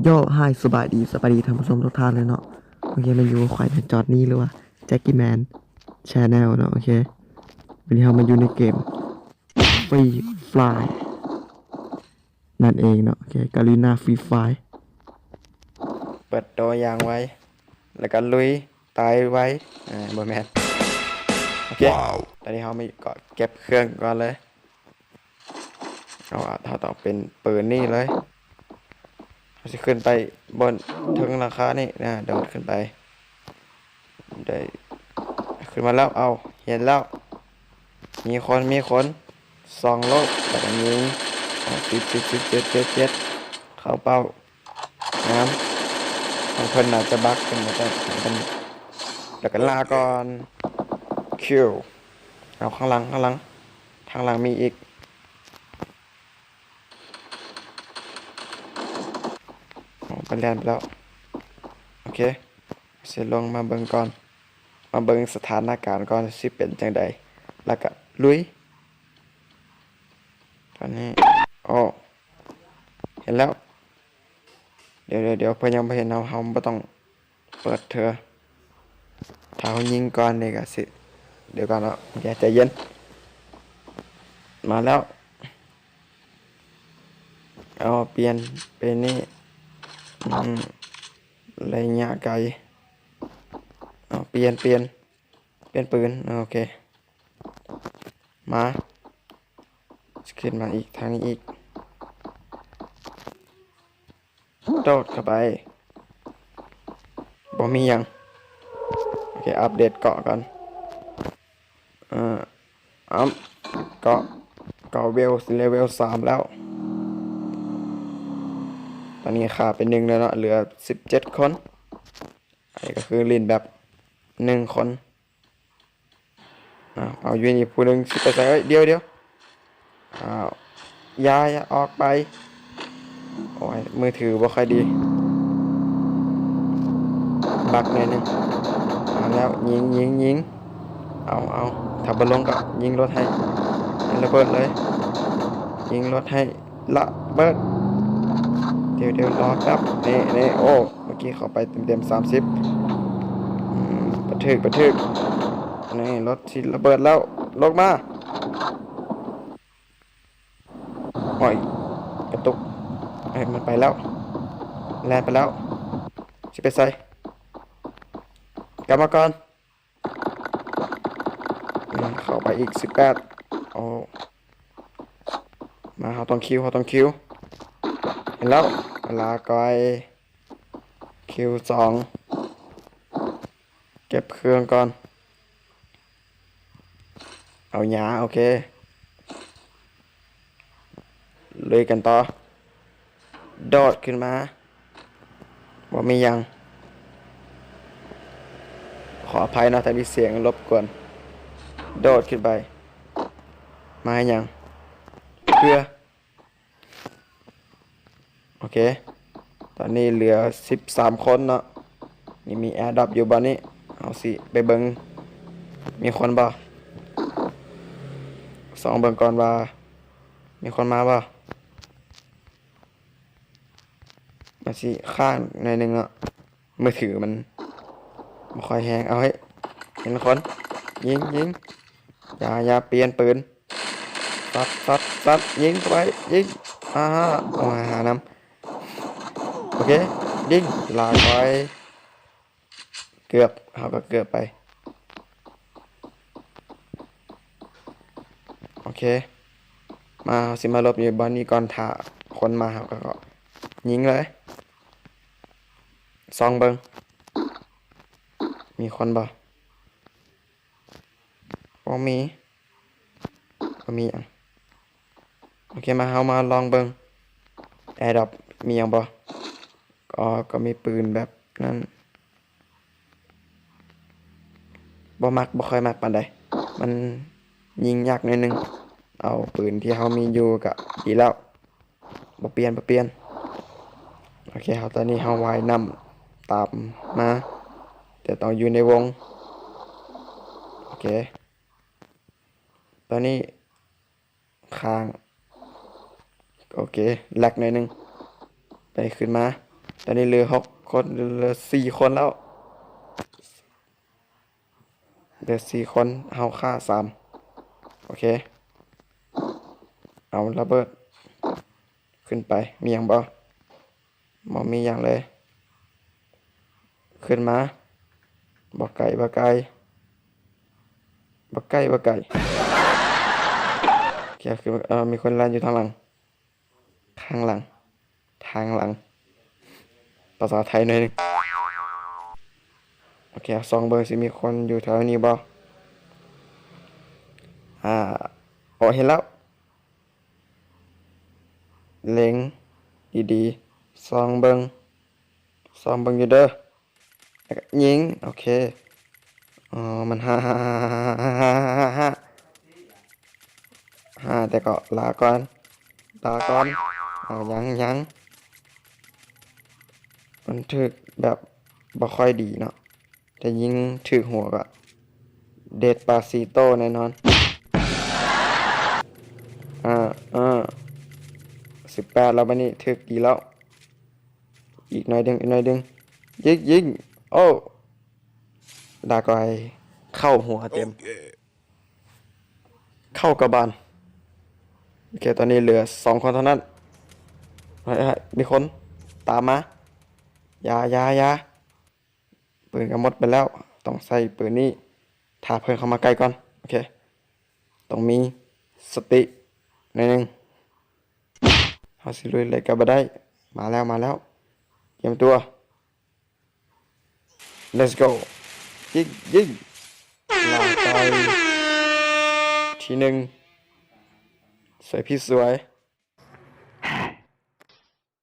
ໂຢ ຮາຍ ສະບາຍດີ ສະບາຍດີທ່ານຜູ້ຊົມທຸກທ່ານເລີຍເນາະ. ໂອເຄ ມາຢູ່ຂ້ອຍໃນຈອດນີ້ ຫຼືວ່າ Jackie Man Channel ເນາະ. ໂອເຄ ວັນນີ້ເຮົາມາຢູ່ໃນເກມ Free Fire ນັ້ນເອງເນາະ. ໂອເຄ Garena Free Fire ເປີດໂຕຢ່າງໄວ ແລ້ວກໍລຸຍ ຕາຍໄວ. ເອີ ບໍ່ແມ່ນ. ໂອເຄ ຕອນນີ້ເຮົາມາກໍເກັບເຄື່ອງກ່ອນເລີຍ. ເຮົາ ເຮົາຕ້ອງເປັນປືນນີ້ເລີຍ. ເຮົາຊິຂຶ້ນໄປບົນເທິງຫຼັງຄານີ້ນະ ໂດດຂຶ້ນໄປ. ໄດ້ ຂຶ້ນມາແລ້ວ. ເອົາ ເຫັນແລ້ວ. ມີຄົນ ມີຄົນ. ສ່ອງໂລດ ແລ້ວກໍຍິງ. ເອົາ ສິບ ສິບ ສິບ ເຈັດ ເຈັດ ເຈັດ ເຂົ້າເປົ້າ. ງາມ. ຂອງເພິ່ນໜ້າຈະບັກ ເພິ່ນໜ້າຈະ ເພິ່ນ ແລ້ວກໍລາກ່ອນ. ຄິວ. ເອົາ ຂ້າງຫຼັງ ຂ້າງຫຼັງ ທາງຫຼັງມີອີກ. ໂອ້ ມັນແລ່ນໄປແລ້ວ. ໂອເຄ ຊິລົງມາເບິ່ງກ່ອນ ມາເບິ່ງສະຖານະການກ່ອນ ຊິເປັນຈັ່ງໃດ ແລ້ວກະລຸຍ. ຕອນນີ້ ໂອ້ ເຫັນແລ້ວ. ດຽວ ດຽວ ດຽວ ເພິ່ນຍັງບໍ່ເຫັນເຮົາ ເຮົາບໍ່ຕ້ອງເປີດເທື່ອ. ຖ້າເຮົາຍິງກ່ອນນີ້ກະຊິ ດຽວກ່ອນເນາະ ໃຈເຢັນ. ມາແລ້ວ. ເອົາ ປ່ຽນເປັນນີ້ ອືມ ໄລຍະໄກ. ເອົາ ປ່ຽນ ປ່ຽນ ປ່ຽນປືນ. ໂອເຄ ມາ ຂຶ້ນມາອີກ ທາງນີ້ອີກ. ໂດດເຂົ້າໄປ. ບໍ່ມີຫຍັງ. ໂອເຄ ອັບເດດເກາະກ່ອນ. ເອີ ເອົາ ເກາະ ເກາະເວວ ເລເວວສາມແລ້ວ. ຕອນນີ້ຂ້າໄປໜຶ່ງແລ້ວເນາະ ເຫຼືອສິບເຈັດຄົນ. ອັນນີ້ກໍຄືຫຼິ້ນແບບໜຶ່ງຄົນ. ເອົາ ເອົາ ຢູ່ນີ້ຜູ້ໜຶ່ງຊິໄປໃສ? ເອີຍ ດຽວ ດຽວ. ອ້າວ ຢ່າ ຢ່າ ອອກໄປ. ໂອ້ຍ ມືຖືບໍ່ຄ່ອຍດີ ບັກໜ້ອຍໜຶ່ງ. ມາແລ້ວ ຍິງ ຍິງ ຍິງ. ເອົາ ເອົາ ຖ້າບໍ່ລົງກໍຍິງລົດໃຫ້ ໃຫ້ລະເບີດເລີຍ. ຍິງລົດໃຫ້ລະເບີດ. ດຽວ ດຽວ ລໍແປັບ. ນີ້ ນີ້ ໂອ້ ເມື່ອກີ້ເຂົ້າໄປເຕັມໆ ສາມສິບ. ອືມ ປະຖືກ ປະຖືກ. ນີ້ ລົດຊິລະເບີດແລ້ວ ລົງມາ. ໂອ້ຍ ກະຕຸກ. ເອີຍ ມັນໄປແລ້ວ ແລ່ນໄປແລ້ວ. ຊິໄປໃສ? ກັບມາກ່ອນ. ອືມ ເຂົ້າໄປອີກ ສິບແປດ. ໂອ້ ມາ ເຮົາຕ້ອງຄິວ ເຮົາຕ້ອງຄິວ. ເຫັນແລ້ວ ລາກ່ອຍ. ຄິວສອງ ເກັບເຄື່ອງກ່ອນ. ເອົາຫຍ້າ ໂອເຄ ລຸຍກັນຕໍ່. ໂດດຂຶ້ນມາ. ບໍ່ມີຫຍັງ. ຂໍອະໄພເນາະ ຖ້າມີສຽງລົບກວນ. ໂດດຂຶ້ນໄປ. ມາຫຍັງ? ເພື່ອ ໂອເຄ ຕອນນີ້ເຫຼືອສິບສາມຄົນເນາະ. ນີ້ມີແອດຣອບຢູ່ບ່ອນນີ້. ເຮົາຊິໄປເບິ່ງ ມີຄົນບໍ່? ສ່ອງເບິ່ງກ່ອນວ່າມີຄົນມາບໍ່? ມັນຊິຄ້າງໜ້ອຍໜຶ່ງເນາະ. ມືຖືມັນບໍ່ຄ່ອຍແຮງ. ເອົາ ເຮີ້ຍ ເຫັນຄົນ. ຍິງ ຍິງ. ຢ່າ ຢ່າ ປ່ຽນປືນ. ສັດ ສັດ ສັດ. ຍິງເຂົ້າໄປ. ຍິງ. ອາ ໂອ້ຍ ຫານຳ. ໂອເຄ ຍິງ. ລາກໄປ. ເກືອບ ເຮົາກໍເກືອບໄປ. ໂອເຄ ມາ ເຮົາຊິມາຫຼົບຢູ່ບ່ອນນີ້ກ່ອນ. ຖ້າຄົນມາ ເຮົາກໍຍິງເລີຍ. ສ່ອງເບິ່ງ ມີຄົນບໍ່? ບໍ່ມີ ບໍ່ມີຫຍັງ. ໂອເຄ ມາ ເຮົາມາລອງເບິ່ງ ແອດຣອບມີຫຍັງບໍ່? ອໍ ກໍມີປືນແບບນັ້ນ. ບໍ່ມັກ ບໍ່ຄ່ອຍມັກປານໃດ ມັນຍິງຍາກໜ້ອຍໜຶ່ງ. ເອົາປືນທີ່ເຮົາມີຢູ່ກະດີແລ້ວ. ບໍ່ປ່ຽນ ບໍ່ປ່ຽນ. ໂອເຄ ເຮົາ ຕອນນີ້ເຮົາວ່າຍນ້ຳຕາມມາ ແຕ່ຕ້ອງຢູ່ໃນວົງ. ໂອເຄ ຕອນນີ້ຄ້າງ. ໂອເຄ ແລັກໜ້ອຍໜຶ່ງ. ໄປ ຂຶ້ນມາ. ຕອນນີ້ເຫຼືອຫົກຄົນ ເຫຼືອສີ່ຄົນແລ້ວ ເຫຼືອສີ່ຄົນ ເຮົາຂ້າສາມ. ໂອເຄ ເອົາລະເບີດຂຶ້ນໄປ. ມີຫຍັງບໍ່? ບໍ່ມີຫຍັງເລີຍ. ຂຶ້ນມາ. ບໍ່ໄກ ບໍ່ໄກ ບໍ່ໄກ ບໍ່ໄກ. ໂອເຄ ຄື ເອີ ມີຄົນແລ່ນຢູ່ທາງຫຼັງ ທາງຫຼັງ ທາງຫຼັງ ພາສາໄທໜ້ອຍໜຶ່ງ. ໂອເຄ ສ່ອງເບິ່ງຊິມີຄົນຢູ່ແຖວນີ້ບໍ່. ອາ ໂອ ເຫັນແລ້ວ. ເລັງດີໆ ສ່ອງເບິ່ງ ສ່ອງເບິ່ງຢູ່ເດີ ແລ້ວກໍຍິງ. ໂອເຄ ອໍ ມັນຫາ ຫາ ແຕ່ກໍລາກ່ອນ ລາກ່ອນ. ເອົາ ຍັງ ຍັງ ມັນຖືກແບບບໍ່ຄ່ອຍດີເນາະ. ແຕ່ຍິງຖືກຫົວກໍເດສປາຊີໂຕແນ່ນອນ. ອາ ອາ ສິບແປດແລ້ວ ບາດນີ້ຖືກດີແລ້ວ. ອີກໜ້ອຍໜຶ່ງ ອີກໜ້ອຍໜຶ່ງ. ຍິງ ຍິງ. ໂອ້ ດາກອຍເຂົ້າຫົວເຕັມ ເຂົ້າກະບານ. ໂອເຄ ຕອນນີ້ເຫຼືອສອງຄົນເທົ່ານັ້ນ. ເຮີ້ຍ ເຮີ້ຍ ມີຄົນຕາມມາ. ຢ່າ ຢ່າ ຢ່າ. ປືນກໍໝົດໄປແລ້ວ ຕ້ອງໃຊ້ປືນນີ້ ຖ້າເພິ່ນເຂົ້າມາໃກ້ກ່ອນ. ໂອເຄ ຕ້ອງມີສະຕິໜ້ອຍໜຶ່ງ. ເຮົາຊິລຸຍເລີຍກໍບໍ່ໄດ້. ມາແລ້ວ ມາແລ້ວ ກຽມຕົວ. Let's go. ຍິງ ຍິງ. ລາໄປທີໜຶ່ງ. ສວຍພີ່ສວຍ.